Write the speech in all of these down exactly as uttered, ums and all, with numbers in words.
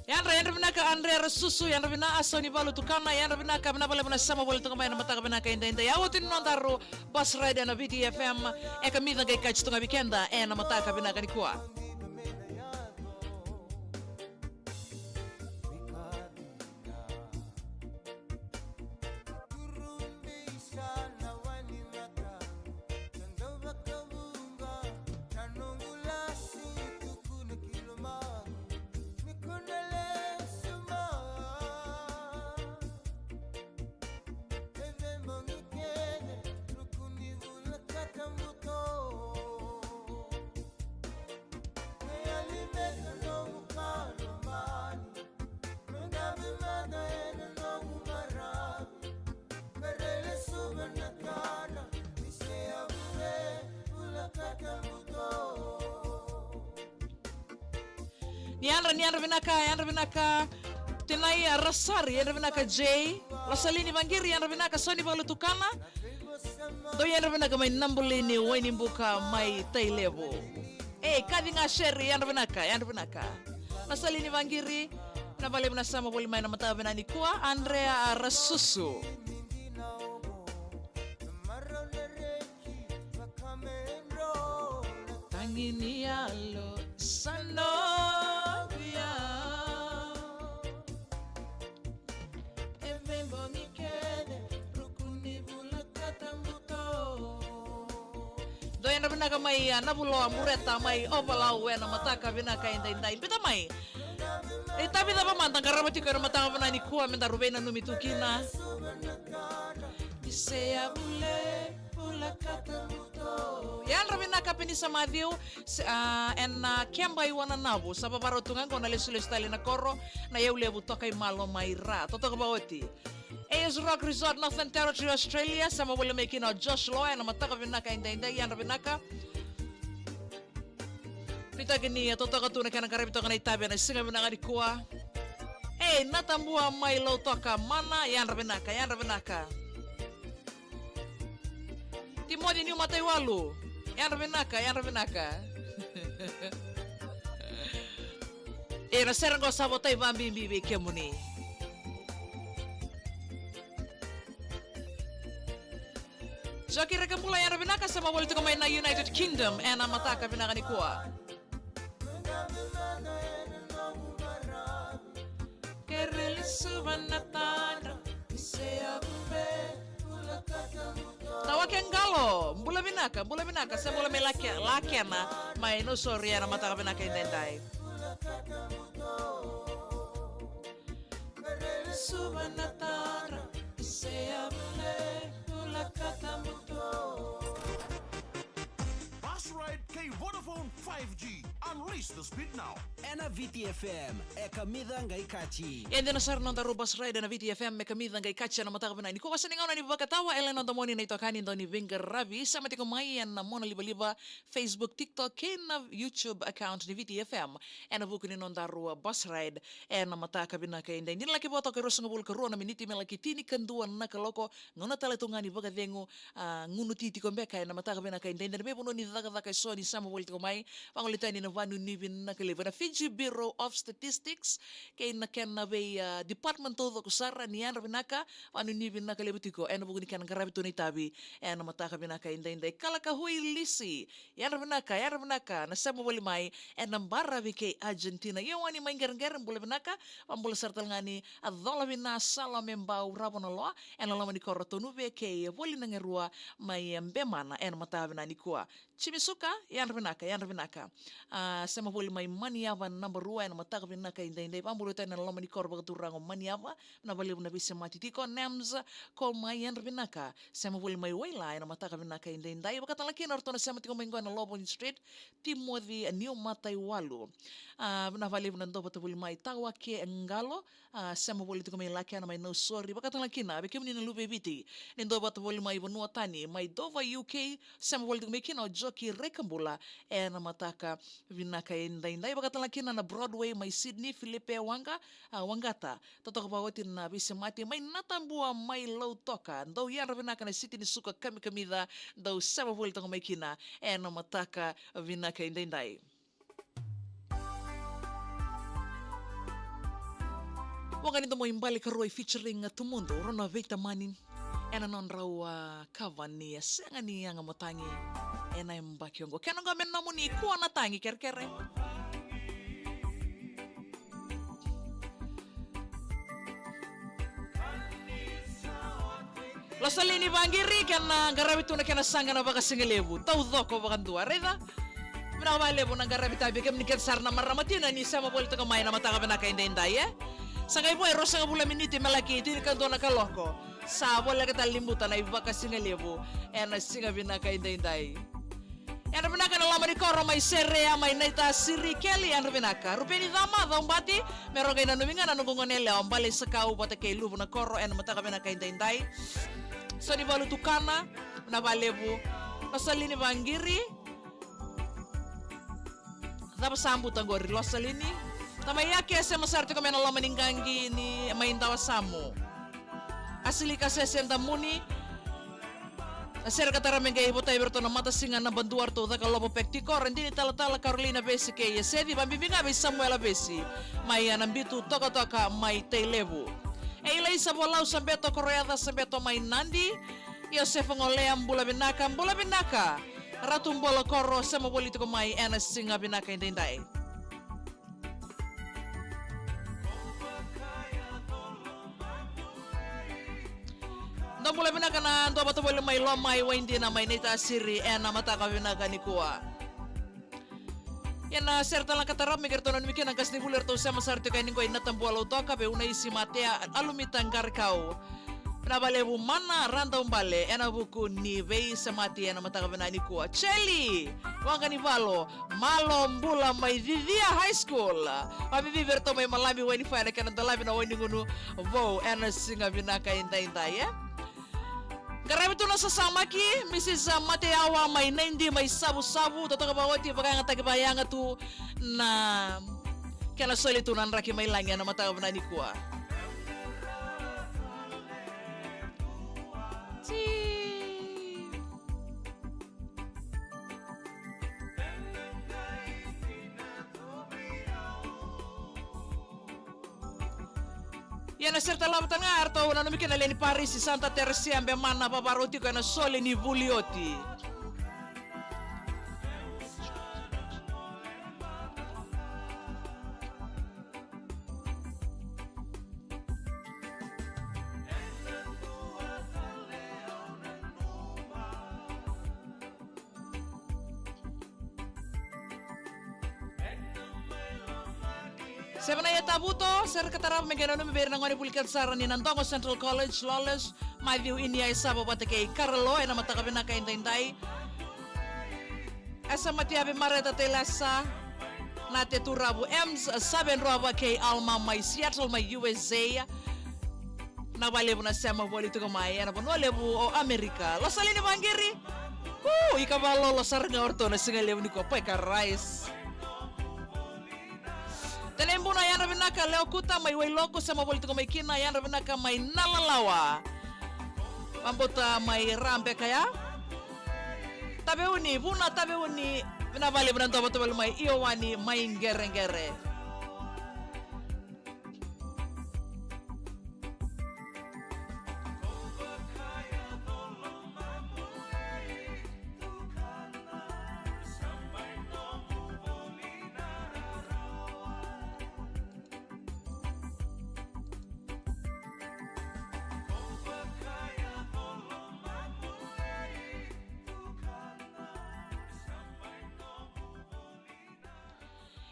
Yadra, yadra vinaka Andrea Rasusu, yadra vinaka Soni Valu Tukana, yadra vinaka, vinaka vakalevu na sema voli toka mai ena mataka vinaka edaidai. Au oti ni nodaru bus ride ena V T F M, e kamica qai kaci tu ga vei keda ena mataka vinaka nikua. Ni yadra, ni yadra vinaka, yadra vinaka. Tinai, a, Rasari, yadra vinaka Jay. Lasalini Vaqiri, yadra vinaka Soni Valu Tukana. Dou yadra vinaka mai Nabulini, Wainibuka, mai Tailevu. Ei, kaci ga Sherry, yadra vinaka, yadra vinaka. Lasalini Vaqiri, vinaka vakalevu na sema voli mai ena mataka vinaka nikua, Andrea Rasusu. Tagi ni yalo sa noqu ya. E veibogi kece ruku ni vula ka tabu to. Dou yadra vinaka mai, a, Navuloa Bureta mai Ovalau ena mataka vinaka edaidai. Biuta mai. Itavi cava mada qarava tiko ena mataka vinaka nikua me daru veinanumi tu kina. Ni se a vule vula ka tabu to. Yadra vinaka Penisa Mathiu, se, a, ena, a, keba i Wananavu, sa vavarau tu ga qo na lesulesu tale na koro, na yau levu toka i malo mai ra. Totoka vaoti. A S Rock Resort, Northern Territory, Australia, sema voli mai kina o Josh Loa ena mataka vinaka edaidai, yadra vinaka. Pitaki ni a totoka tu na kena qaravi toka na itavi ena siga vinaka nikua. Ei, Natabua mai Lautoka, mana, yadra vinaka, yadra vinaka. Timoci Niu Mataiwalu, yadra vinaka, yadra vinaka. E, na sere qo sa votai vabibi vei kemuni. Joki Rekabula, yadra vinaka, sema voli tiko mai na United Kingdom ena mataka vinaka nikua. Kere lesuva na tadra, ni se a vube vula ka tabu to. Tawake Qalo, bula vinaka, bula vinaka, se bula mai Lake-, Lakena, mai Nausori ena mataka vinaka edaidai. Kere lesuva na tadra, ni se a vube vula ka tabu to. Bus ride kei Vodafone five G. Unleash the speed now. Ena V T F M, e kamica qai kaci. E dina sara na nodaru bus ride ena V T F M, e kamica qai kaci ena mataka vinaka nikua. Sa ni gauna ni vakatawa, e le noda moni na itokani, dau ni veiqaravi, sema tiko mai ena monalivaliva, Facebook, TikTok, kei na YouTube account ni V T F M. Ena vuku ni nodaru bus ride ena mataka vinaka edaidai. Ni laki vo toka e ruasagavulu ka rua na miniti me laki tinikadua na kaloko, gauna tale tu ga ni vakacegu, a, gunu titiko beka ena mataka vinaka edaidai. Ena veivanua ni cakacaka eso ni sema voli tiko mai, vagolei tani na vanuinui vinaka levu ena Fiji Bureau of Statistics, kei na kena vei, a, department taucoko sara, ni yadra vinaka, vanuinui vinaka levu tiko ena vuku ni kena qaravi tu na itavi ena mataka vinaka edaidai. Kalakahui Lisi, yadra vinaka, yadra vinaka, na sema voli mai ena baravi kei Argentina. Io, wani mai Qereqere, bula vinaka, vabula sara tale ga ni a cola vina Salome Bau Ravonaloa, ena loma ni koro Tonuve kei Voli na Gerua mai Bemana, ena mataka vinaka nikua. Jimmy Suka, yadra vinaka, yadra vinaka. A, sema voli mai Maniava naba rua, ena mataka vinaka edaidai, vabula tani ena loma ni koro vakaturaga o Maniava, na valevu na veisemati tiko, Nams, ko mai yadra vinaka. Sema voli mai Waila ena mataka vinaka edaidai. Vakatala kina o ratou na sema tiko mai qo ena Loboni Street, Timoci Niu Mataiwalu. A, na valevu na dau vata voli mai Tawake Qalo, a, sema voli tiko mai Lakena mai Nausori. Vakatala kina vei kemuni na luve i Viti ni dau vata voli mai vanua tani, mai Dover, U K, sema voli tiko mai kina o Joki Rekabula ena mataka vinaka edaidai. Vakatala kina na Broadway mai Sydney, Filipe Waqa, a, Waqata. Totoka vakaoti na veisemati mai Natabua mai Lautoka. Dou yadra vinaka na siti ni suka kamikamica, dou sema voli toka mai kina ena mataka vinaka edaidai. Voqa ni Domo i Bale Karua featuring Tumudu, rau na veitamani ena nodrau a kava ni A Sega Ni Yaga Mo Tagi ena yabaki oqo. Kena oqo me nomuni Kua na Tagi, kerekere. Losalini Vaqiri, kena qaravi tu na kena saqa na vakasigalevu. Taucoko vakadua, raica? Vinaka vakalevu na qaravi tabi kemuni kece sara na marama tina ni sema voli toka mai na mataka vinaka edaidai, e? Sa qai vo e ruasagavulu na miniti me laki tinikadua na kaloko. Sa voleka tale ni buta na ivakasigalevu ena siga vinaka edaidai. Yadra vinaka na loma ni koro mai Serea, mai Naitasiri, Keli, yadra vinaka. Rupeni Cama, Caubati, me roqai na nomi ga na noqu gone yalewa, Bale Sakau vata kei luvu na koro ena mataka vinaka edaidai. Sonivalu Tukana, na valevu. Losalini Vaqiri. Cava sa buta qori, Losalini? Tamai Ake, sema sara tiko mai na loma ni qaqi ni mai Dawasamu. Asilika Sese Damuni. Na sere ka tara me qai votai vei ratou na matasiga na Badua, ratou caka lovo pek tiko. Radini Talatala, Karolina Vesi kei Esedi, vabibi ga vei Samuela Vesi mai Anabitu, Tokatoka mai Tailevu. E Ilaisa Volau Sabeto, Koroyaca Sabeto mai Nadi. Iosefa Golea, bula vinaka, bula vinaka. Ratu Bola Koro, sema voli tiko mai ena siga vinaka edaidai. Dou bula vinaka na dua vata voli mai Lomai, Waidina mai Naitasiri ena mataka vinaka nikua. Ia na sere tale ga ka tarava me keratou nanumi kina na qasenivuli eratou sema sara tiko yani qo i Natabua, Lautoka, vei Unaisi Matea, Alumita Qarikau. Na valevu Mana Radaubale ena vuku ni veisemati ena mataka vinaka nikua. Cheli Waqanivalo, Malo Bula mai Cicia High School. Vabibi vei ratou mai Malami, Wainifai na kena dolavi na Wainigunu vou ena siga vinaka edaidai, e? Qaravi tu na sasamaki, Misis Mateawa mai Naidi mai Savusavu, totoka vakaoti, vakayagataki vakayaga tu na kena soli tu na draki mai lagi ena mataka vinaka nikua. Ti. Ia na sere tale vata ga eratou nanumi kina na lewe ni Parisi, Santa Teresia, Bemana, vavarau tiko ena soli ni vuli oti. Seven a ia Tavuto, sere ka tarava me qai nanumi vei ira na gone vuli kece sara ni Nadogo Central College, Lawless, Matthew, Inia, Esava vata kei Karalo ena mataka vinaka edaidai. Esa Matiavi, Mareta Telesa, Nate Turavu, Ems, Save Drova kei Alma mai Seattle mai U S A. Na valevu na sema voli tiko mai ena vanua levu o Amerika. Losalini Vaqiri. Uu, ika vakalolo sara ga o ratou na siga levu nikua, pai ka rais. Tenei Buna, yadra vinaka. Leo Kuta mai Wailoku, sema voli tiko mai kina, yadra vinaka mai Nalalawa. Vabauta mai Rabeka ya. Taveuni, Vuna Taveuni, vinaka vakalevu na dua vata voli mai Iowani mai Qereqere.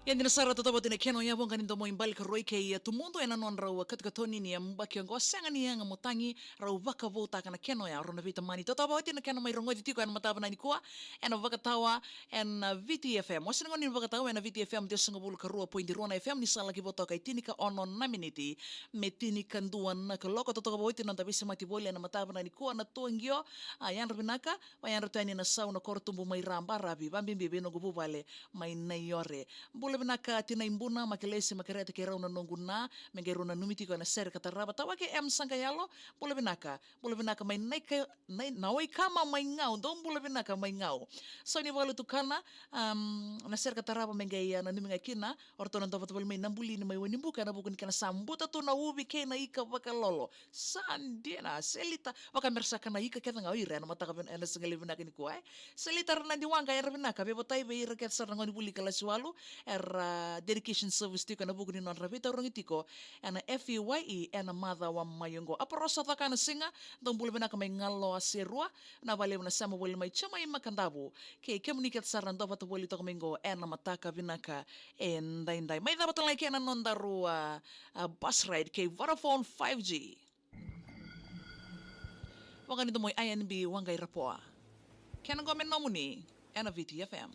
Ia dina sara, totoka vata na kena oya, Voqa ni Domo i Bale Karua kei Tumudu ena nodrau katukatoni ni yabaki oqo, Sega Ni Yaga Mo Tagi. Rau vakavoutaka na kena oya, rau na veitamani. Totoka vata na kena mai rogoci tiko ena mataka vinaka nikua ena Vakatawa ena Viti F M. Wasea na gauna ni Vakatawa ena Viti F M, ciwasagavulu ka rua poidi rua na F M, ni sa laki vo toka e tinikaono na miniti me tinikadua na kaloko. Totoka vata na noda veisemati voli ena mataka vinaka nikua, na Tuaqio. A, yadra vinaka. Vakayadra tu yani na Sau, na Korotubu mai Rabaravi, vabibi vei noqu vuvale mai Naiore. Bula vinaka Tina Ibuna, Makelesi, Makereta kei rau na noqu na, me qai rau nanumi tiko ena sere ka tarava. Tawake M Saqayalo, bula vinaka, bula vinaka mai Naika, Nai, Nawaikama mai Gau, dou bula vinaka mai Gau. Sauni Valu Tukana, um, na sere ka tarava me qai, ah, nanumi ga kina, o ratou na dau vata voli mai Nabulini mai Wainibuka, ena vuku ni kena sa buta tu na uvi kei na ika vakalolo. Sa dina, Selita, vaka me ra sa kana ika kece ga o ira ena mataka vin-, ena siga levu vinaka nikua, e. Selita Ranadi Waqa, era vinaka, veivotai vei ira kece sara na gone vuli ka lasiwalu, era dedication service tiko ena vuku ni nodra veitarogi tiko ena F E Y E ena macawa mai oqo. Aporosa Caka na Siga, dou bula vinaka mai Galo a Serua, na valevu na sema voli mai Jemaima Kadavu, kei kemuni kece sara na dau vata voli toka mai oqo ena mataka vinaka edaidai. Mai cava tale ga kei na nodaru a, a bus ride kei Vodafone five G. Vaka ni domo i I N B Waqa i Rapoa. Kena qo me nomuni ena V T F M.